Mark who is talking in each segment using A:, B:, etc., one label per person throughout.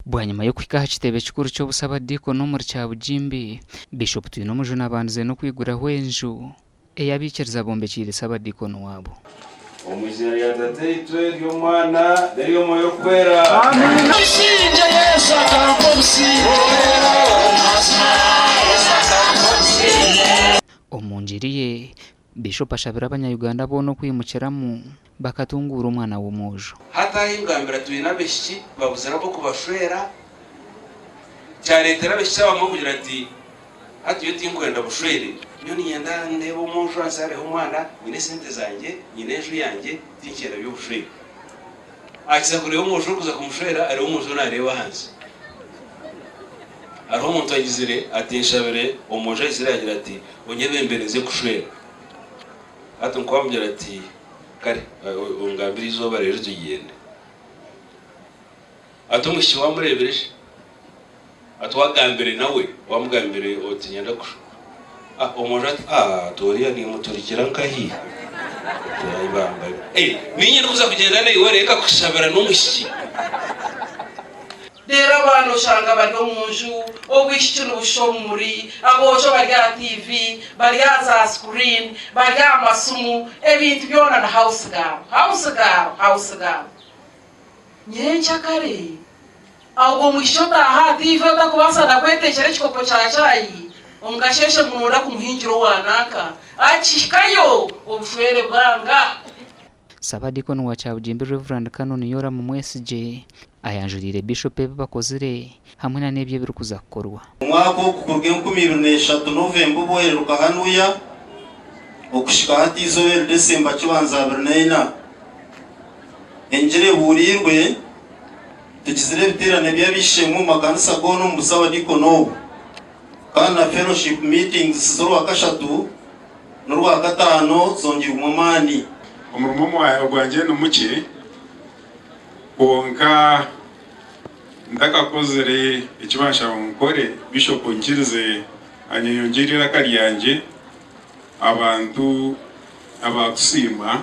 A: Bwanyima y'okuhika aha kitebe kikuru ky'obusabadiikoni omuri Kyabugimbi, Bishop Twinomujuni abandize n'okwiguraho enju ei abaikiriza bombekiire sabadiikoni waabo.
B: Omu iziina rya Tataitwe, ery'Omwana, n'ery'Omwoyo Orikwera.
A: Omu ngiri ye, Bishop ashabire abanya-Uganda boona okwimukiramu bakatunguura omwana w'omwojo.
B: Hati ahi ngambira twine abaishiki babuzire ab'okubashwera, kyareetera abaishiki abamwe kugira ati, Hati nyowe tinkwenda bushwere, nyowe niinyenda ndeebe omwojo anzaareho omwana, nyine esente zangye, nyine enju yangye, tinkyenda by'obushwere. Akiza kureeba omwojo orikuza kumushwera, areeba omwojo naareeba ahansi. Hariho omuntu agizire ati, Nshabire omwojo aizire yaagira ati, Onyebembere nze kushwera. Hati nikwo amugira ati, Kare, ongambire eizooba reero tugyende. Ati omwishiki waamureebire shi? Ati waagambire nawe? Waamugambire oti niinyenda kushwera? Omwojo ati, Ati oriya niimuturikira nkahi? Ati ai bamba iwe. Niinye ndikuza kugyenda naiwe reka kushabira n'omwishiki.
C: Reero abaana oshanga bari omu nju, obwishiki nibushusha obumuri, aboojo bari aha tiivi, bari aha za sikuriini, bari aha masimu, ebintu byona ni house girl, house girl, house girl. Nyencakare, ogwo mwishiki otaaha aha tiivi otakubaasa na kweteekyera ekikopo kya chai, omu kasheeshe ngu nooyenda kumuhingira owa nanka, akihikayo obushwere bwanga.
A: Ssabadiikoni wa Kyabugimbi Rev Canon Yoram Mwesigye ayanjuriire Bishop ebi bakozire hamwe na n'ebyo ebirikuza kukorwa.
D: Omwaka ogu kuruga 2003 Novemba obu hanuya okuhika hati eizooba eri December kibanza abiri n'ena engiri ebuuriirwe tugizire ebiteerane by'ab'eishe-emwe omu makanisa goona omu busabadiikoni obu kandi na fellowship meetings z'orwakashatu n'orwakataano zongyeirwemu amaani.
E: Omurimo ogwangye ni mukye, kwonka ntakakozire eki banshaba ngu nkore, Bishop onyikirize anyeyongyere eiraka ryangye, abantu abakusiima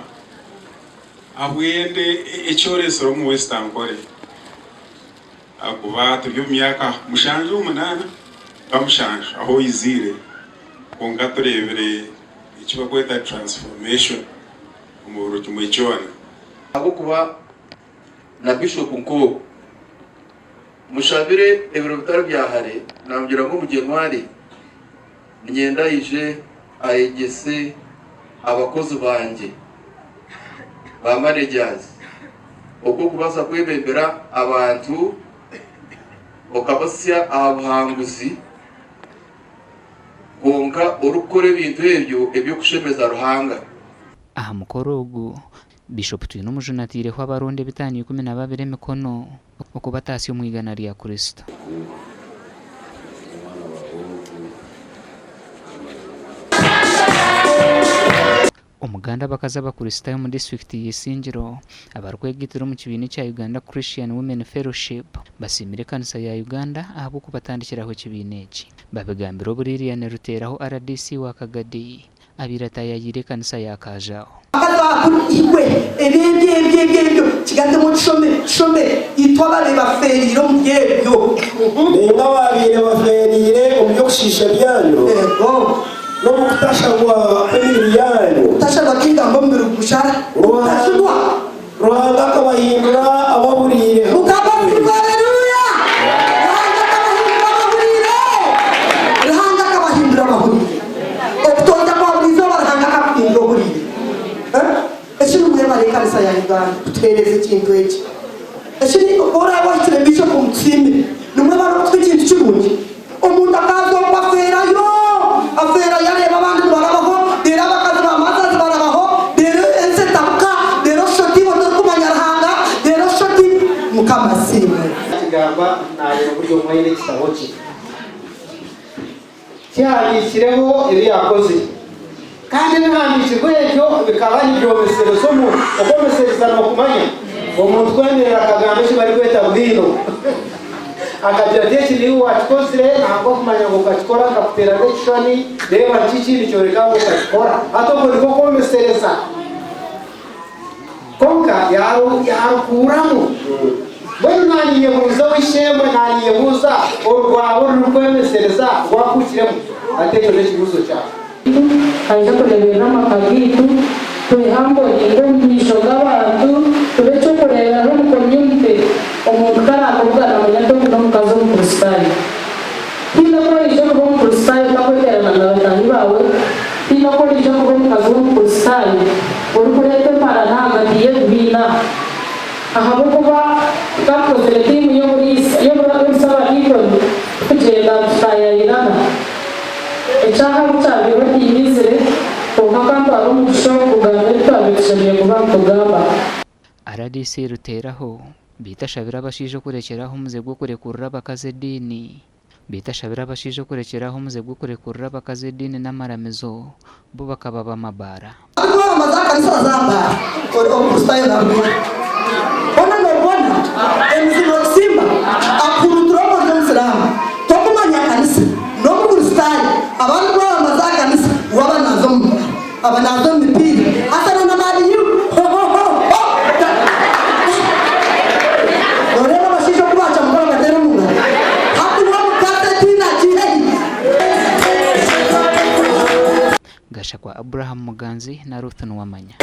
E: ahabw'ende eki oreetsire omu West Ankole ahakuba turi omu myaka mushanju munaana nka mushanju ahu oiziire. Kwonka tureebire eki barikweta transformation omu buri kimwe kyona.
F: Ahabw'okuba na Bishop nk'ogu mushabire ebiro bitari bya hare namugira ngu omugyeni ari niinyenda aije ayegyese abakozi bangye ba managers oku okubaasa kwebembera abantu okabasya aha buhanguzi. Kwonka orikukora ebintu ebyo eby'okushemeza Ruhanga.
A: Aha mukoro ogu, Bishop Twinomujuni ataireho abaronda ebitaano 12 emikono okubataasya omu igana rya Kristo. Omuganda abakazi Abakristaayo omu disiturikiti ya Isingiro abarikwegaitira omu kibiina ekya Uganda Christian Women Fellowship basiimire ekanisa ya Uganda ahabw'okubatandikiraho ekibiina eki. Babigambire obu Lilian Ruteeraho rdc wa Kagadi abaire ataayayiire ekanisa ya Kaajaaho.
G: Abakazi abakuru iwe ebyo ebyo ebyo ebyo ebyo kigatemu okishome kishome itwe ababaire bafeereire omuri ebyo.
H: Naimwe abaabaire bafeereire omu by'okushiisha byanyu
G: Eego.
H: n'omu kutasharwa kw'emibiri yaanyu.
G: Okutasharwa tingamba omubiri gushara, okutajunwa.
H: Ruhanga akabahindura abahuriire.
G: Mukama asiimwe Haleluya! Ruhanga akabahindura abahuriire. Ruhanga akabahindura abahuriire. Okutonda kwa buri izooba Ruhanga akakuhindura ohuriire. Eh? Eki nimwebare ekanisa ya Uganda kutuheereza ekintu eki. Eki ni ku oraabe ohikire Bishop mutusiimire. Nimwebare okutuha ekintu kirungi. Omuntu akaaza okwo afeerayo, afeerayo areeba abandi nibarabaho, reero abakazi ba mothers barabaho, reero ensi etabuka, reero oshusha oti iwe torikumanya Ruhanga, reero oshusha oti Mukama asiimwe.
I: Akigamba naareeba buri omwe aine ekitabo kye kihandiikireho ebi yaakozire. Kandi ebihandiikirwe ebyo bikaba nibyomesereza omuntu. Okwomesereza nookumanya? Omuntu kwemerera akagamba eki barikweta bwino. Akagira ati, Eki niiwe waakikozire, ahabw'okumanya ngu okakikora nkakuteera n'ekishushani, reeba nkiki, nikyoreka ngu okakikora. Hati okwo nikwo kwomesereza. Kwonka yaarukuuramu. Mbwenu naanye. Naninyebuuza ow'eishe-emwe, naninyebuuza orwaba orurikwemesereza rwakukiremu? Hati ekyo n'ekibuuzo kyawe.
J: Aija kureeberera amaka gaitu, twehamboringe omu maisho g'abantu, tube eky'okureeberaho omu community. Omuntu ku araakubugana amanye ati ogu n'omukazi Omukristaayo. Haine oku oraije kuba Omukristaayo otakweteerana na bataahi baawe, haine oku oraije kuba omukazi w'Omukristaayo orikureeta emparana ahagati y'ebibiina. Ahabw'okuba tukaba tukozire tiimu y'oburiisa y'obusabadiikoni tukugyenda nitutaayaayirana. Ekyaha ku kyabaireho tiinyizire, kwonka akantwara omugisha ogu kugamba ebi twabaire tushemereire kuba nitugamba.
A: Rdc Ruteraho beitu ashabire abashaija okurekyera aho omuze gw'okurekurira abakazi ediini. Beitu ashabire abashaija okurekyera aho omuze gw'okurekurira abakazi ediini n'amaramizo bo bakaba ab'amabaara.
G: Arikwamamaza akanisa azambaara ori omukristaayo nabigura hoona nobona emizi nogisimba akuhurutura obwo ori omusiraamu tokumanya kanisa nomukristaayo abarikwamamaza akanisa we aba naza omu baara aba naza omu mipiira Arsenal na Man U hohohoho noreeba abashaija oku bacamuka bakateera omungaro hati we omukazi ediini agiihe hi?
A: Gashakwa Abraham Muganzi na Ruth Nuwamanya.